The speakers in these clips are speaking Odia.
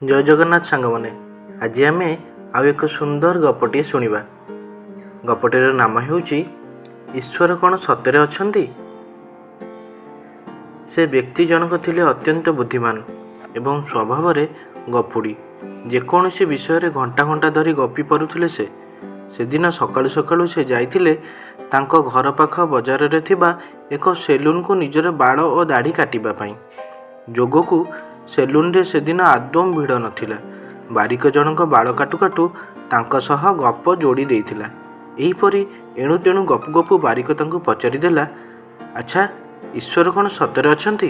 ଜୟ ଜଗନ୍ନାଥ ସାଙ୍ଗମାନେ, ଆଜି ଆମେ ଆଉ ଏକ ସୁନ୍ଦର ଗପଟିଏ ଶୁଣିବା। ଗପଟିର ନାମ ହେଉଛି ଈଶ୍ୱର କ'ଣ ସତରେ ଅଛନ୍ତି? ସେ ବ୍ୟକ୍ତି ଜଣକ ଥିଲେ ଅତ୍ୟନ୍ତ ବୁଦ୍ଧିମାନ ଏବଂ ସ୍ୱଭାବରେ ଗପୁଡ଼ି। ଯେକୌଣସି ବିଷୟରେ ଘଣ୍ଟା ଘଣ୍ଟା ଧରି ଗପି ପାରୁଥିଲେ ସେ। ସେଦିନ ସକାଳୁ ସକାଳୁ ସେ ଯାଇଥିଲେ ତାଙ୍କ ଘର ପାଖ ବଜାରରେ ଥିବା ଏକ ସେଲୁନକୁ ନିଜର ବାଳ ଓ ଦାଢ଼ି କାଟିବା ପାଇଁ। ଯୋଗକୁ ସେଲୁନରେ ସେଦିନ ଆଦୌ ଭିଡ଼ ନଥିଲା। ବାରିକ ଜଣକ ବାଳ କାଟୁ କାଟୁ ତାଙ୍କ ସହ ଗପ ଯୋଡ଼ି ଦେଇଥିଲା। ଏହିପରି ଏଣୁ ତେଣୁ ଗପୁ ଗପୁ ବାରିକ ତାଙ୍କୁ ପଚାରିଦେଲା, ଆଚ୍ଛା, ଈଶ୍ୱର କ'ଣ ସତରେ ଅଛନ୍ତି?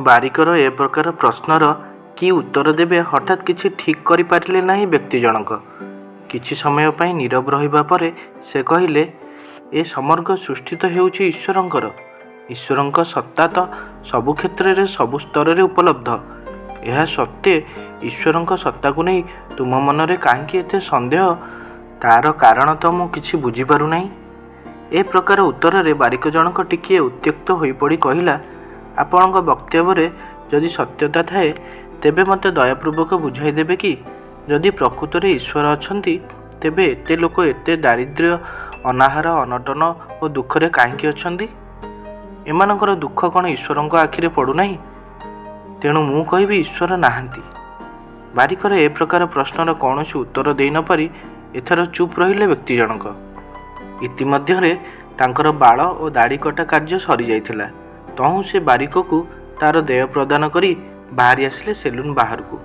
ବାରିକର ଏ ପ୍ରକାର ପ୍ରଶ୍ନର କି ଉତ୍ତର ଦେବେ ହଠାତ୍ କିଛି ଠିକ୍ କରିପାରିଲେ ନାହିଁ ବ୍ୟକ୍ତି ଜଣକ। କିଛି ସମୟ ପାଇଁ ନୀରବ ରହିବା ପରେ ସେ କହିଲେ, ଏ ସମଗ୍ର ସୃଷ୍ଟି ତ ହେଉଛି ଈଶ୍ୱରଙ୍କର। ଈଶ୍ୱରଙ୍କ ସତ୍ତା ତ ସବୁ କ୍ଷେତ୍ରରେ ସବୁ ସ୍ତରରେ ଉପଲବ୍ଧ। ଏହା ସତ୍ତ୍ୱେ ଈଶ୍ୱରଙ୍କ ସତ୍ତାକୁ ନେଇ ତୁମ ମନରେ କାହିଁକି ଏତେ ସନ୍ଦେହ, ତା'ର କାରଣ ତ ମୁଁ କିଛି ବୁଝିପାରୁନାହିଁ। ଏ ପ୍ରକାର ଉତ୍ତରରେ ବାରିକ ଜଣକ ଟିକିଏ ଉତ୍ତ୍ୟକ୍ତ ହୋଇପଡ଼ି କହିଲା, ଆପଣଙ୍କ ବକ୍ତବ୍ୟରେ ଯଦି ସତ୍ୟତା ଥାଏ ତେବେ ମୋତେ ଦୟାପୂର୍ବକ ବୁଝାଇଦେବେ କି ଯଦି ପ୍ରକୃତରେ ଈଶ୍ୱର ଅଛନ୍ତି ତେବେ ଏତେ ଲୋକ ଏତେ ଦାରିଦ୍ର୍ୟ, ଅନାହାର, ଅନଟନ ଓ ଦୁଃଖରେ କାହିଁକି ଅଛନ୍ତି? ଏମାନଙ୍କର ଦୁଃଖ କ'ଣ ଈଶ୍ୱରଙ୍କ ଆଖିରେ ପଡ଼ୁନାହିଁ? ତେଣୁ ମୁଁ କହିବି ଈଶ୍ୱର ନାହାନ୍ତି। ବାରିକର ଏ ପ୍ରକାର ପ୍ରଶ୍ନର କୌଣସି ଉତ୍ତର ଦେଇ ନପାରି ଏଥର ଚୁପ୍ ରହିଲେ ବ୍ୟକ୍ତି ଜଣକ। ଇତିମଧ୍ୟରେ ତାଙ୍କର ବାଳ ଓ ଦାଢ଼ି କଟା କାର୍ଯ୍ୟ ସରିଯାଇଥିଲା। ତହୁଁ ସେ ବାରିକକୁ ତା'ର ଦେୟ ପ୍ରଦାନ କରି ବାହାରି ଆସିଲେ ସେଲୁନ ବାହାରକୁ।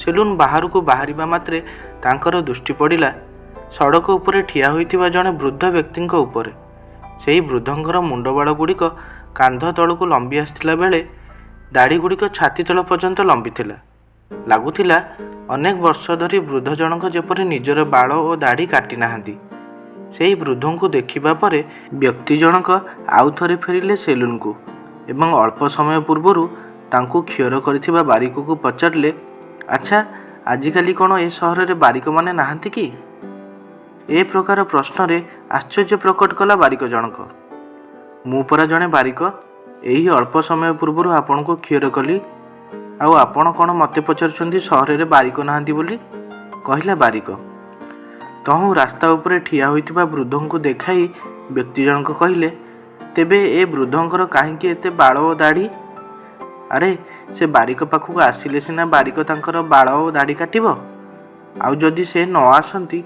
ସେଲୁନ ବାହାରକୁ ବାହାରିବା ମାତ୍ରେ ତାଙ୍କର ଦୃଷ୍ଟି ପଡ଼ିଲା ସଡ଼କ ଉପରେ ଠିଆ ହୋଇଥିବା ଜଣେ ବୃଦ୍ଧ ବ୍ୟକ୍ତିଙ୍କ ଉପରେ। ସେହି ବୃଦ୍ଧଙ୍କର ମୁଣ୍ଡବାଳ ଗୁଡ଼ିକ କାନ୍ଧ ତଳକୁ ଲମ୍ବି ଆସିଥିଲା ବେଳେ ଦାଢ଼ିଗୁଡ଼ିକ ଛାତି ତଳ ପର୍ଯ୍ୟନ୍ତ ଲମ୍ବିଥିଲା। ଲାଗୁଥିଲା ଅନେକ ବର୍ଷ ଧରି ବୃଦ୍ଧ ଜଣକ ଯେପରି ନିଜର ବାଳ ଓ ଦାଢ଼ି କାଟି ନାହାନ୍ତି। ସେହି ବୃଦ୍ଧଙ୍କୁ ଦେଖିବା ପରେ ବ୍ୟକ୍ତି ଜଣକ ଆଉ ଥରେ ଫେରିଲେ ସେଲୁନକୁ ଏବଂ ଅଳ୍ପ ସମୟ ପୂର୍ବରୁ ତାଙ୍କୁ କ୍ଷୌର କରିଥିବା ବାରିକକୁ ପଚାରିଲେ, ଆଚ୍ଛା, ଆଜିକାଲି କ'ଣ ଏ ସହରରେ ବାରିକମାନେ ନାହାନ୍ତି କି? ଏ ପ୍ରକାର ପ୍ରଶ୍ନରେ ଆଶ୍ଚର୍ଯ୍ୟ ପ୍ରକଟ କଲା ବାରିକ ଜଣକ। ମୁଁ ପରା ଜଣେ ବାରିକ, ଏହି ଅଳ୍ପ ସମୟ ପୂର୍ବରୁ ଆପଣଙ୍କୁ କ୍ଷୌର କଲି, ଆଉ ଆପଣ କ'ଣ ମୋତେ ପଚାରୁଛନ୍ତି ସହରରେ ବାରିକ ନାହାନ୍ତି ବୋଲି? କହିଲା ବାରିକ। ତହୁଁ ରାସ୍ତା ଉପରେ ଠିଆ ହୋଇଥିବା ବୃଦ୍ଧଙ୍କୁ ଦେଖାଇ ବ୍ୟକ୍ତି ଜଣକ କହିଲେ, ତେବେ ଏ ବୃଦ୍ଧଙ୍କର କାହିଁକି ଏତେ ବାଳ ଓ ଦାଢ଼ି? ଆରେ, ସେ ବାରିକ ପାଖକୁ ଆସିଲେ ସିନା ବାରିକ ତାଙ୍କର ବାଳ ଓ ଦାଢ଼ି କାଟିବ। ଆଉ ଯଦି ସେ ନ ଆସନ୍ତି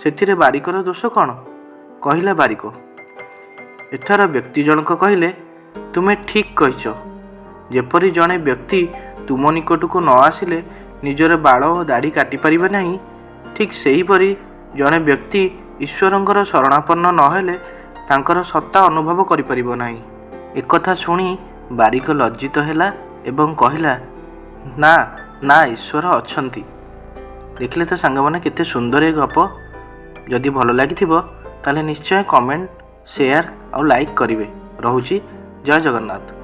ସେଥିରେ ବାରିକର ଦୋଷ କ'ଣ? କହିଲା ବାରିକ। ଏଥର ବ୍ୟକ୍ତି ଜଣକ କହିଲେ, ତୁମେ ଠିକ୍ କହିଛ। ଯେପରି ଜଣେ ବ୍ୟକ୍ତି ତୁମ ନିକଟକୁ ନ ଆସିଲେ ନିଜର ବାଳ ଓ ଦାଢ଼ି କାଟିପାରିବେ ନାହିଁ, ଠିକ୍ ସେହିପରି ଜଣେ ବ୍ୟକ୍ତି ଈଶ୍ୱରଙ୍କର ଶରଣାପନ୍ନ ନହେଲେ ତାଙ୍କର ସତ୍ତା ଅନୁଭବ କରିପାରିବ ନାହିଁ। ଏକଥା ଶୁଣି ବାରିକ ଲଜ୍ଜିତ ହେଲା ଏବଂ କହିଲା, ନା ନା, ଈଶ୍ୱର ଅଛନ୍ତି। ଦେଖିଲେ ତ ସାଙ୍ଗମାନେ, କେତେ ସୁନ୍ଦର ଏ ଗପ। ଯଦି ଭଲ ଲାଗିଥିବ ତାହେଲେ ନିଶ୍ଚୟ କମେଣ୍ଟ, ସେୟାର ଆଉ ଲାଇକ୍ କରିବେ। ରହୁଛି, ଜୟ ଜଗନ୍ନାଥ।